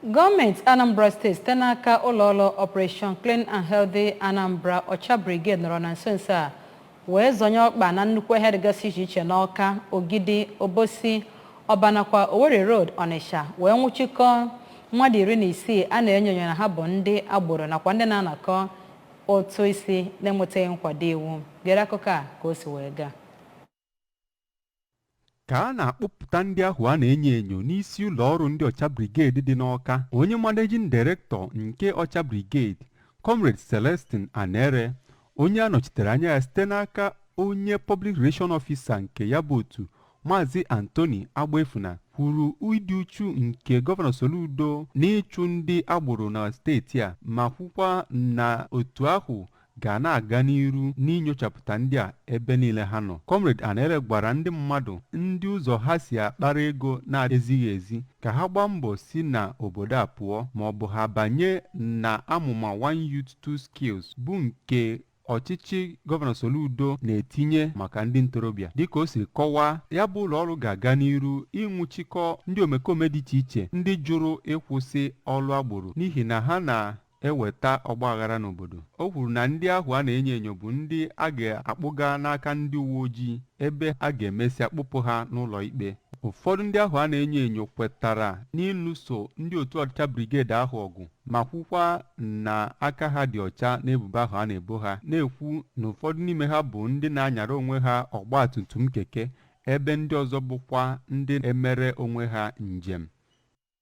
Gọọmenti Anambra Steeti site n'aka ụlọọrụ Operation Clean and Healthy Anambra, Ọcha Brigade, nọrọ na nso nso a wee zọnye ọkpa na nnukwu ahịa dịgasị iche iche n'Awka, Ogidi, Obosi, Ọba nakwa Owerri Road, Ọnịsha, wee nwụchikọọ mmadụ 16 a na-enyo enyo na ha bụ ndị agboro nakwa ndị na-anakọ ụtụ isi na-enwetaghị nkwado iwu. Gere akụkọ a ka o si wee gaa. Ka a na-akpụpụta ndị ahụ a na-enyo enyo n'isi ụlọ ọrụ ndị Ọcha Brigade dị n'Awka, onye Managing Director nke Ọcha Brigade, Comrade Celestine Anere, onye a nọchitere anya ya site n'aka onye Public Relation Officer nke ya bụ otu, Maazị Anthony Agbaefuna, kwuru ịdị uchu nke Gọvanọ Soludo n'ịchụ ndị agboro na steeti a, ma kwukwa na otu ahụ ga na-aga n'iru n'inyochapụta ndị a ebe niile ha nọ. Comrade Anere gwara ndị mmadụ ndị ụzọ ha si akpara ego na-ezighị ezi ka ha gbaa mbọ si na obodo a pụọ, ma ọ bụ ha banye na amụma One Youth Two Skills, bụ nke ọchịchị Gọvanọ Soludo na-etinye maka ndị ntorobịa. Dịka o siri kọwaa, ya bụ ụlọ ọrụ ga-aga n'iru ịnwụchikọ ndị omekome dị iche iche ndị jụrụ ịkwụsị ọlụ agboro, n'ihi na ha na-eweta ọgbaghara n'obodo. O kwuru na ndị ahụ a na-enyo enyo bụ ndị a ga-akpụga n'aka ndị uwe ojii, ebe a ga-emesịa kpụpụ ha n'ụlọ ikpe. Ụfọdụ ndị ahụ a na-enyo enyo kwetara n'ịlụso ndị otu Ọcha Brigade ahụ ọgụ, ma kwukwa na aka ha dị ọcha n'ebubo ahụ a na-ebo ha, na-ekwu na ụfọdụ n'ime ha bụ ndị na-anyara onwe ha ọgba tum tum keke, ebe ndị ọzọ bụkwa ndị emere onwe ha njem.